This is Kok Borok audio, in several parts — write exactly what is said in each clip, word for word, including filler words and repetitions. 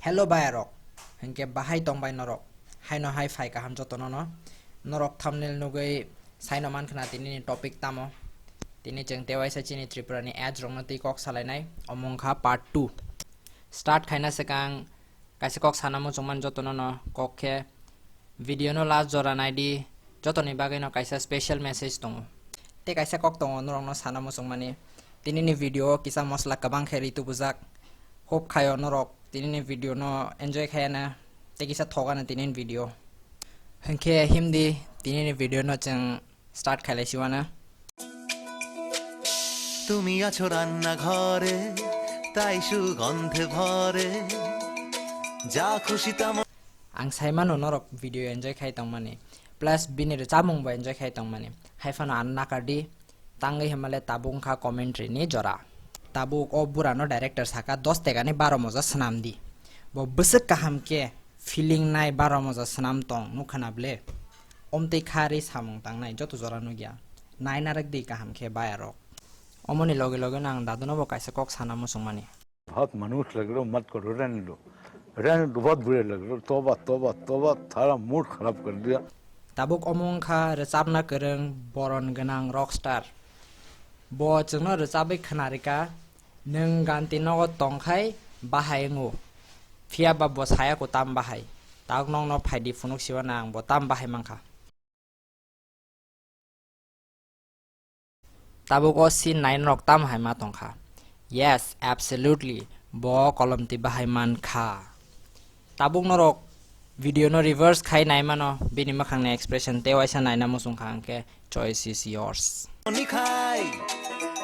Hello bayarok, hinkhe bahai tongbai norok? Haino hai phai kaham jotono no. Norok thumbnail nugwi saino mankhna tini ni topic tamo. Tini chwng tewaisa chini Tripura ni age rokno twi kok salainai, omo wngkha part two. Start khaina swkang kaisa kok sana muchungmani jotono no kok khe video no last jora naidi, jotoni bagwi no kaisa special message tongo. Tei kaisa kok tongo norok no sana muchungmani. Tini ni video o kisa mosla kwbang khe ri tubujak. Hope khaio norok tini ni video no enjoy khaiya na tei kisa thok ano tini ni video. Hinkhe himdi tini ni video no chwng start khailai siwana. তুমি আছো রান্নাঘরে, তাই সুগন্ধে ভরে, যা খুশি তা মনে। Ang sai mano norok video enjoy khai tongmani, plus bini rwchapmung bo enjoy khai tongmani. Hai phano ang nakardi, tangwi hwnmale tabuk wngkha commentary ni jora. Tabuk o bura no director saka dos tekani baro moja swnam di. Bo bwswk kaham khe feeling nai baro moja swnam tong nukha na ble. Omtwi kha ri samung tangnai joto jora nukya. Nai narwk di kaham khe bayarok. Omoni loge loge no ang dadu no bo kaisa kok sana muchungmani. बहुत मनहूस लग रहे हो, मत करो, रहने दो, रहने दो, बहुत बुरे लग रहे हो, तौबा, तौबा, तौबा, सारा मूड खराब कर दिया। Tabuk omo wngkha rwchapna kwrwng, boron gwnang rockstar. Bo chwngno rwchabwi khwnarikha, nwng ganti nogo tongkhai bahai wngo, phiyaba bo saya ko tam bahai. Tabuk nokno phaidi phunuk siwana ang bo tam bahai mankha. Tabuk o scene nai norok tam hai ma tongkha? Yes, absolutely, bo kolomtwi bahai mankha. Tabuk norok video no reverse khai nai mano, bini mwkhang ni expression tei waisa naina muchungkha, hinkhe choice is yours. নিশায়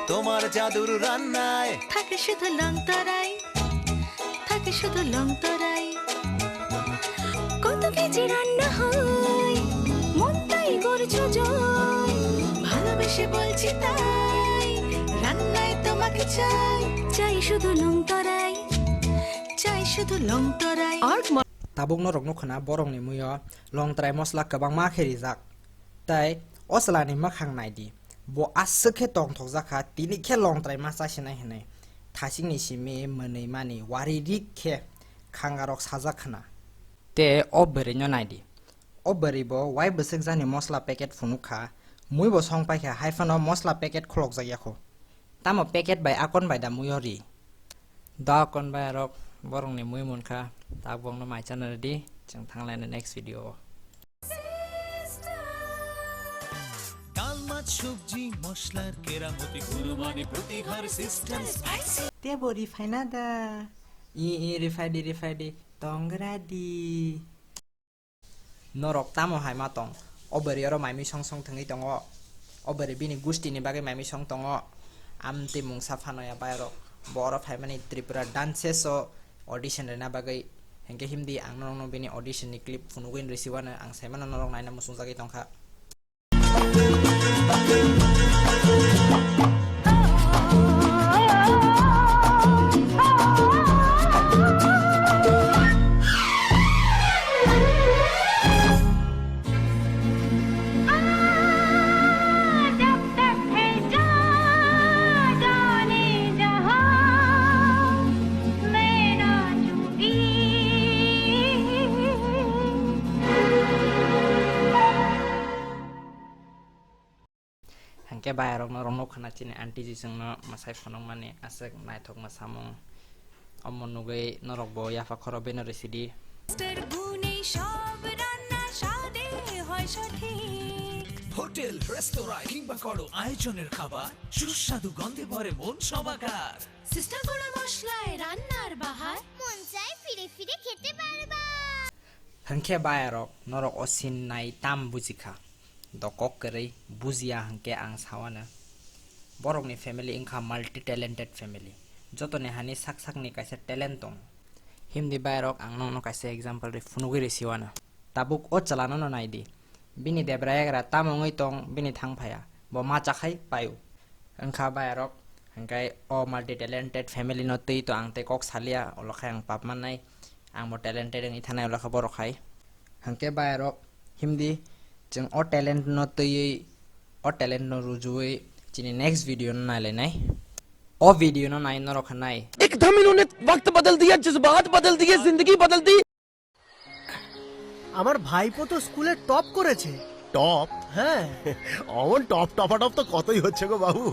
তোমার জাদুর রান্নায় থাকে শুধু লং তরাই, থাকে শুধু লং তরাই। কত কেজি রান্না হয়, মনটাই করছো জয়। ভালোবেসে বলছি তাই, রান্নায় তোমাকে চাই। চাই শুধু লং তরাই, চাই শুধু লং তরাই। Tabuk norok nukha na borokni muio longtrai mosla kwbangma khe rijak. Tai o chwlani mwkhang naidi, bo aswk khe tongthokjak kha, tini khe longtrai ma chasinai hinwi. Thasingni simi mwnwi mani wari rik khe khangarok sajak khna. Te o bwrwino naidi, o bwrwi bo wai bwswk jani mosla packet phunuk kha, mui bo song pai kha, hai phano mosla packet khulokjak ya kho. Tamo packet bai akon bai da muio ri. Da akon bai arok borokni mui munkha, tabuk bongno mai chana ready, chwng thanglaina next video o. ডাল মাছ সবজি মশলার কেরামতি গুরু মানে প্রতি ঘর system spicy. Te bo ri phaina da. I, i, ri phaidi, ri phaidi, tongra di. Norok tamo hai ma tong? O bwrwi oro mai mui song song thwngwi tongo. O bwrwi bini gusti ni bagwi mai mui song tongo. Amtwi mungsa phano ya bayarok. Bo oro phaimani Tripura Dances o audition rwna bagwi. Hinkhe himdi ang norokno bini audition ni clip phunugwi rwsiwano ang saimano norok naina muchungjagwi tongkha. Hwnkhe bayarokno rwngno khwna chini aunty ji chwngno mwsai phunukmani aswk naithokma samung. Omo nugwi norokbo yapha khoro beno rw sidi. Master Buni সব রান্না স্বাদে হয় সঠিক। হোটেল, রেস্তোরাঁ কিংবা করো আয়োজনের খাবার, সুস্বাদু গন্ধে ভরে মন সবাকার। সিস্টার গুঁড়া মশলায় রান্নার বাহার। মন চায় ফিরে ফিরে খেতে বারবার। Hwnkhe bayarok, norok o scene nai tam bujikha? Dokok kwrwi bujiya hwnkhe ang sawano. Borokni family wngkha multi talented family. Jotoni hani sak sakni kaisa talent tongo. Himdi bayarok, ang nokno kaisa example ri phunugwi rwsiwano. Tabuk o chwlano no naidi. Bini debra yagra tamo wngwi tong, bini thang phaiya. Bo ma chakhai paio. Wngkha bayarok, hwnkhe o multi talented family no twi to ang tei kok salia, olo khai ang pap mannai. Ang bo talented wngwi thanai olo khe borok hai. Hwnkhe bayarok, himdi chwng o talent no twiwi, o talent no rujuwi chini next video no nailainai. O video no nai norok kha nai. एकदम इन्होंने वक्त बदल दिया, जज्बात बदल दिए, जिंदगी बदल दी। আমার ভাইপো তো স্কুলে টপ করেছে। টপ? হ্যাঁ। অমন টপ টপাটপ তো কতই হচ্ছে গো বাবু।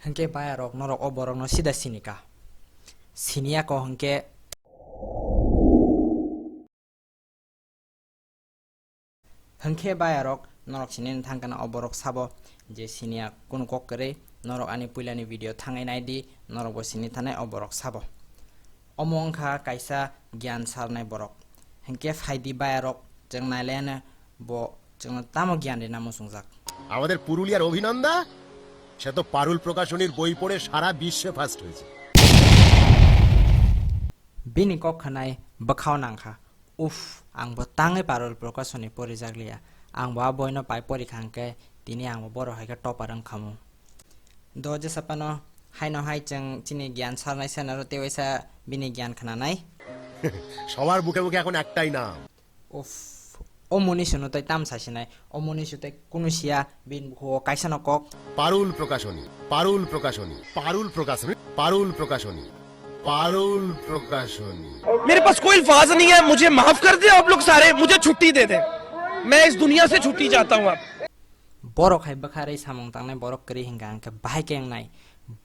Hwnkhe bayarok norok o borokno sida sinika. Siniya ko hwnkhe Hwnkhe bayarok norok sinini thangkana o borok sabo je siniya kunu kok kwrwi, norok ani puilani video thangwi naidi, norokbo sini thanai o borok sabo. Omo wngkha kaisa giyan sarnai borok. Hwnkhe phaidi bayarok, chwng nailayano bo chwngno tamo giyan rina muchungjak. আমাদের পুরুলিয়ার অভিনন্দা, সে তো পারুল প্রকাশনীর বই পড়ে সারা বিশ্বে ফার্স্ট হয়েছে। Bini kok khwnai bwkhao nangkha. Uff, ang bo tangwi Parul Prokashoni porijak liya. Ang bo a boino pai porikha hwnkhe tini ang bo borok hai khe topper wngkhamu. Do jesa phano haino hai chwng chini giyan sarnai senaro tewaisa bini giyan khwnanai. সবার মুখে মুখে এখন একটাই নাম। Uff, o muni sunu tei tam sasinai. O muni su tei kunu siya bini bukhugo kaisa no kok. পারুল প্রকাশনী, পারুল প্রকাশনী, পারুল প্রকাশনী, পারুল প্রকাশনী, পারুল প্রকাশনী। मेरे पास कोई अल्फाज नहीं है, मुझे माफ कर दे आप लोग सारे, मुझे छुट्टी दे दे, मैं इस दुनिया से छुट्टी चाहता हूँ आप। Borok hai bwkharwi samung tangnai borok kwrwi hwnkha hwnkhe bahai khe wngnai.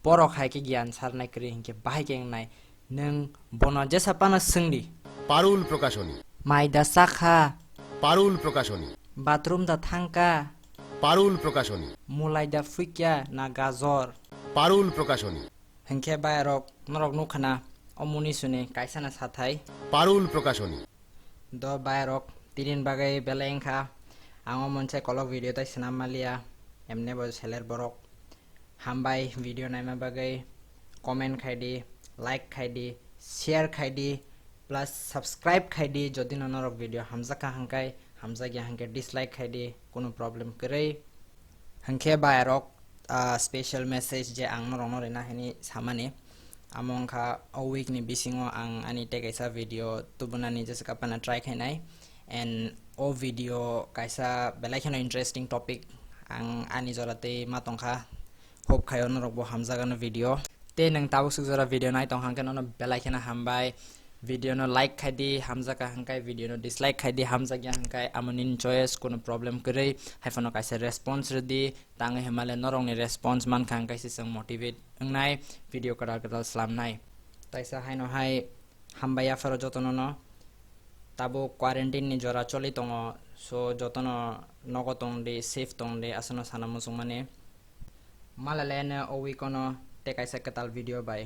Borok hai khe giyan sarnai kwrwi hwnkhe bahai khe wngnai. Nwng bono jesa phano swngdi. Parul Prakashani. Mai da chakha? Parul Prakashani. Bathroom da thangkha? Parul Prakashani. Mulai da phuikya na gajor? Parul Prakashani. Hwnkhe bayarok norok nukha na o muni suni kaisa na sathai. Parul Prakashani. Do bayarok tinin bagwi belai wngkha. Ang o monse kolok video tai swnam maliya. Emne bo seler borok. Hambai video naima bagwi, comment khai di, like khai di, share khai di, plus subscribe khai di. Jodi no norok video hamjakha hwnkhe, hamjakya hwnkhe dislike khai di, kunu problem kwrwi. Hwnkhe bayarok, ah, special message je ang norokno rina hini samani, amo wngkha o week ni bisingo ang ani tei kaisa video tubunani jesa kaphana try khainai, and o video kaisa belai kheno interesting topic ang ani jora tei ma tongkha. Hope khai o norok bo hamjak ano video. Tei nwng tabuk suk jora video nai tong hwnkhe nono belai kheno hambai. Video no like khai di, hamjak kha hwnkhe video no dislike khai di, hamjak ya hwnkhe amo nini choice, kunu problem kwrwi. Hai phano kaisa response rw di, tangwi hwnmale norok ni response mankha hwnkhe se chwng motivate wngnai, video kwtal kwtal slam nai. Taisa haino hai hambai yapharo jotono no. Tabuk quarantine ni jora choli tongo, so jotono nogo tong di, safe tong di, aswkno sana muchung mani. Malai lai no o week ono tei kaisa kwtal video bai.